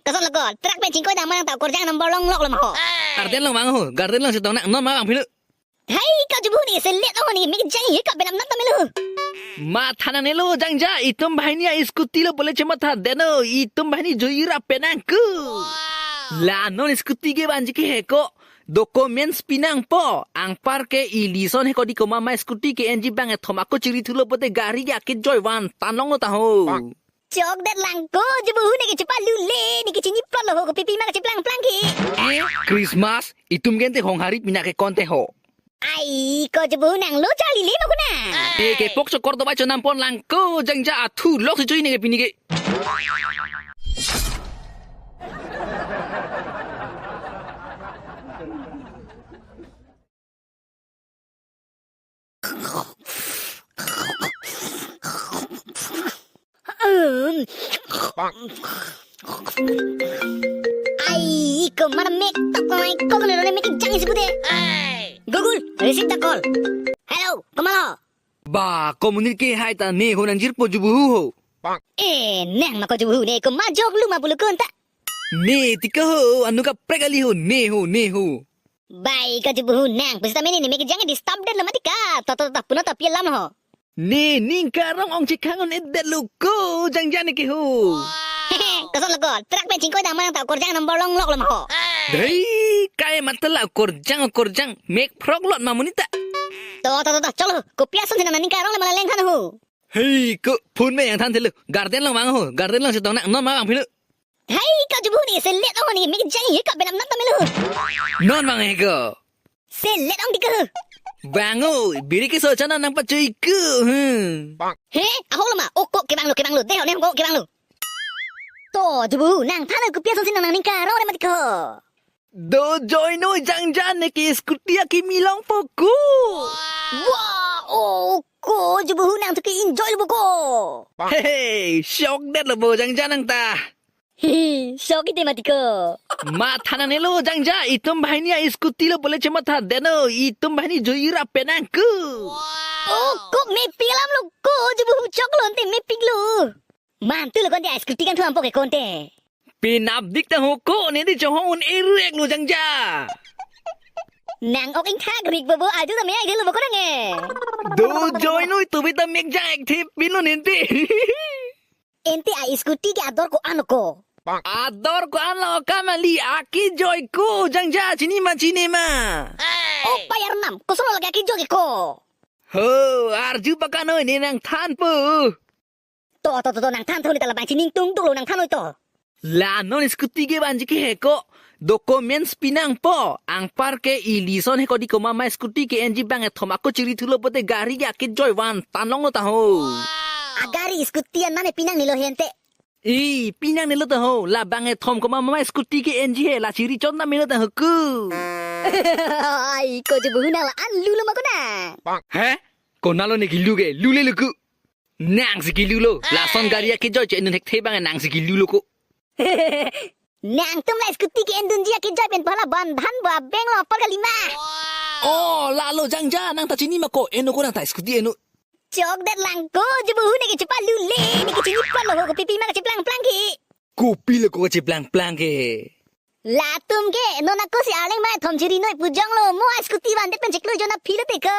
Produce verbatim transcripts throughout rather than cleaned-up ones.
Koson lo ko, truck pen chingkoi dam nang ta okorjang number longlok lo ma ho. Garden along vang ho, garden along chetong nang, non ma vang philo. Hai, ko Jubu ne selet ong ne, mik jang he ka benam nang ta melo. Matha nangnelo jangja, itum banghini a-scooty lo pule chematha detnon, itum banghini joi ra penang ko. La non scooty ke vanji ke he ko, documents pinangpo, anparke ilicense he ko di komat ma scooty ke-enji bangkethom ako chiri thulo pote gari ke akejoi vantan longlo ta ho. Chokdet lang ko, Jubu ne ke chepalule, ne ke chiniplot lo ho, kopi pi ma kacheplang plang ke. Eh, Christmas, itum gente honghari pina ke konte ho. Ai, ko Jubu nang lo charli le ma kuna. Eh, kepok chokor dovai chonam pon lang ko, jangja athu lok si chui ne ke pini ke. Um. Ai, komat mek tok nai, ko kena rone mek jang isi pute. Google, receive the call. Hello, komat lo? Ba, komunit ke hai ta ne ho nangjirpo Jubu ho. Eh, nang ma ko Jubu ne, komat jok lu ma bulu kun ta. Ne ti ko ho, anu kaprek kali ho, ne ho, ne ho. Bai ko Jubu nang, pusita mene ne mek jang disturb det lo mati ka. To to to, puno to pi alam ho. Ne ningkarong ong chikhang un-edet lo ko, jangja ne ke ho. Hehe, koson lo ko, truck pen chingkoi dam nang ta okorjang number longlok lo ma ho. Dei, kai matala okorjang okorjang, mek phrok lot ma monit ta. To to to to, cholo, kopi ason si nang ningkarong le ma la leng than ho. Hei, ko phone me yang than thelo, garden along vang ho, garden along chetong nang, non ma vang philo. Hai, ko Jubu ne selet ong ne, mik jang he ka benam nang ta melo. Non vang he ko. Selet ong ti ko. Vang o, biri ke so chana nang pachui ko. Hmm. He, ahok lo ma, o ko kevang lo, kevang lo, de ho ne ko kevang lo. To, Jubu, nang than kopi ason si nang ningkarong re mati ko. Dojoi noi jangja ne ke scooty akimi longpo ko. Wah, o ko Jubu nang tu ke enjoy lo bo ko. Hehe, chokdet lo bo jangja nang ta. Hihi, chok ite mati ko. Matha nangnelo jangja, itum banghini a-scooty lo pule chematha detnon, itum banghini joi ra penang ko. O ko mepik alam lo ko, Jubu choklo ante mepik lo. Mantu lo konte a-scooty kangthu ampo ke konte. Penap dik ta ho ko, ne di chohong un-e ru-ek lo jangja. Nang ok ingthak rik bobo, aju ta me ai thelo bo ko nang e. Dojoi noi tu bita mek jang ek thip pin lo ninte. Ente a-scooty ke ador ko-an lo ko? Ador ko-an lo kamali, akejoi ko jangja, chini ma chini ma. O payar nam, koson lo lake akejoi ke ko? Ho, arju pakano ne nang thanpo. To to to to, nang than tho ne ta labang chining tung tung lo, nang than noi to. La non scooty ke vanji ke he ko, documents pinangpo, anparke ilicense he ko di komat ma scooty ke-enji bangkethom ako chiri thulo pote gari ke akejoi vantan longlo ta ho. Agari scooty an mane pinangnelo he ante. I, pinangnelo ta ho, la bangkethom komat ma scooty ke-enji he, la chiri chon ta melo ta ho ko. Ai, ko Jubu nang la-an lu lo ma ko nang. He? Konat lo ne kilu ke, lule lo ko. Nang si kilu lo, lason gari akejoi che-endun thekthe bang nang si kilu lo ko. Nangtum la scooty ke-endunji akejoi pen pala bandhan bo abeng lo apar kali ma. O, lalo jangja, nang ta chini ma ko, en-o ko nang ta scooty en-o. Chokdet lang ko, Jubu ne ke chepalule, ne ke chiniplot lo ho, kopi pi ma kacheplang plang ke. Kopi lo ko kacheplang plang ke. Latum ke, non ako si arleng ma thom chiri noi pu jong lo, mo a-scooty vandet pen chiklo jona philo te ko.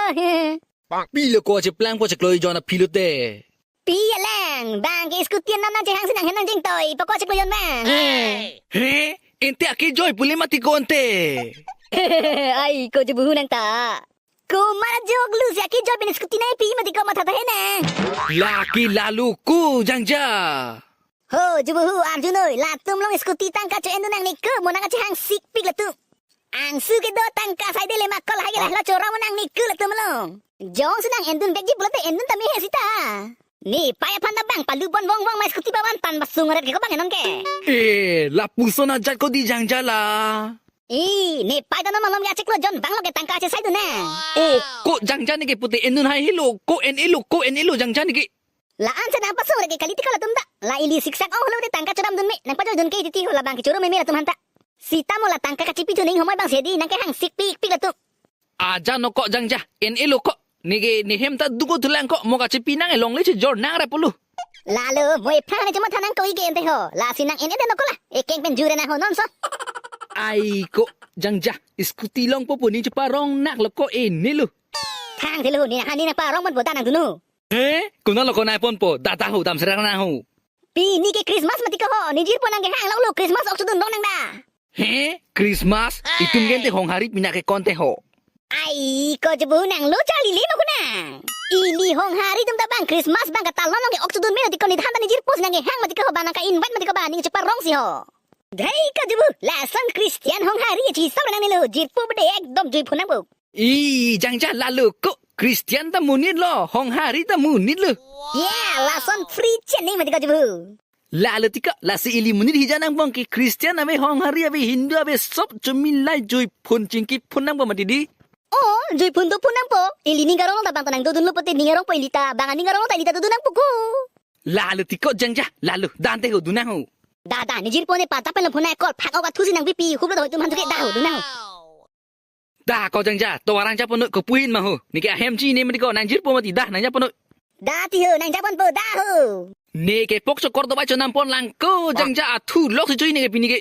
Pilo ko cheplangpo chiklo jon aphi lote. Pi alang, bang ke scooty an nang chehang si nang henang jeng toi, pako chiklo jon bang. He, ente akejoi pule mati ko ante. Ai, ko Jubu nang ta. Komat ajok lu si akejoi pen scooty nangpi mati ko matha ta henang. Lake lalu ko jangja. Ho, Jubu arjunoi, latum along scooty tangka cho-endun nangne ko, mo nang chehang sikpik latum. Angsu kedo tangka saide le ma kol hai ke lahelo chora mo nangne ko latum along. Jongsi nang-endun vekji pulote endun tame he sita. Nepei aphan ta bang palu bon vong vong ma scooty ba vantan pasung aret ke ko bang enon ke. Eh, lapuson ajat ko di jangja la. Eh, nepei ta non malom ya chiklo jon bang lo ke tangka chesaidun na. O, ko jangja ne ke pute endun hai helo, ko en-elo, ko en-elo jangja ne ke. La-an si nang pasung aret ke kali tiko latum ta. La ili siksak ong helo de tangka choramdun me, nang pajoidun ke titi ho labang ke choro meme latum aphanta. Sita mo la tangka kachipi thuning homoi bang si di nang kehang sikpikpik latum. Aja no ko jangja, en-elo ko. Neke nehem ta duko thulang ko, mo kachipi nang elongle chijor nang ra pulu. Lalo, mo ephrang ne chuma thanang ko ike ente ho. Lasi nang en-en de no ko la. Ekeng pen jure nang ho non so. Ai ko, Jangja, scooty longpo pu ning cheparong naklo ko ene lo. Thang thelo, ne hani nangparong ponpo, da nangdun ho. He? Konat lo ko nangponpo, da da ho, damsra nang ho. Pini ke Christmas mati ko ho, ne jirpo nangkehang lo lo, Christmas ok chedun dong nang da. He? Christmas? Itum gente Honghari pina ke konte ho. Ai, ko jubu nang lo charli le ma ko nang. Ili Honghari atum ta bang Christmas bang katalon along ke ok chedun me tiko, ne than ta ne jirpo si nangkehang mati ko ho, bang nangka-invite mati ko, bang ning cheparong si ho. Dei ko jubu, lason Christian Honghari chisam nang ne lo, jirpo bede ekdom juiphun nangpo. I, Jangja, lalo ko, Christian ta monit lo, Honghari ta monit lo. Ya, lason free chening mati ko jubu. Lalo tiko, lasi ili monit hija nangpong ke Christian ave, Honghari ave, Hindu ave, sob chomilai juiphun chingkiphun nangpo mati di. Oh, juiphun dophun nangpo. Ili ning karong ta bang ta nangdodun lo pote, ning karong po ili ta, bang ning karong ta ili ta dodun nangpo ko. Lalo tiko, Jangja, lalo, dante ho, dun nang ho. Da da, ne jirpo ne pata pen lo phone call, phak ok athu si nangpipi, hublo do itum han thuke, da ho, dun nang ho. Da ko, Jangja, tovar nangja ponoi, kopuhin ma ho. Neke ahem chini mati ko, nang jirpo mati, da nangja ponoi. Da ti ho, nangja ponpo, da ho. Neke pok chokor do bai chonam pon lang ko, Jangja, athu lok si chui neke pini ke.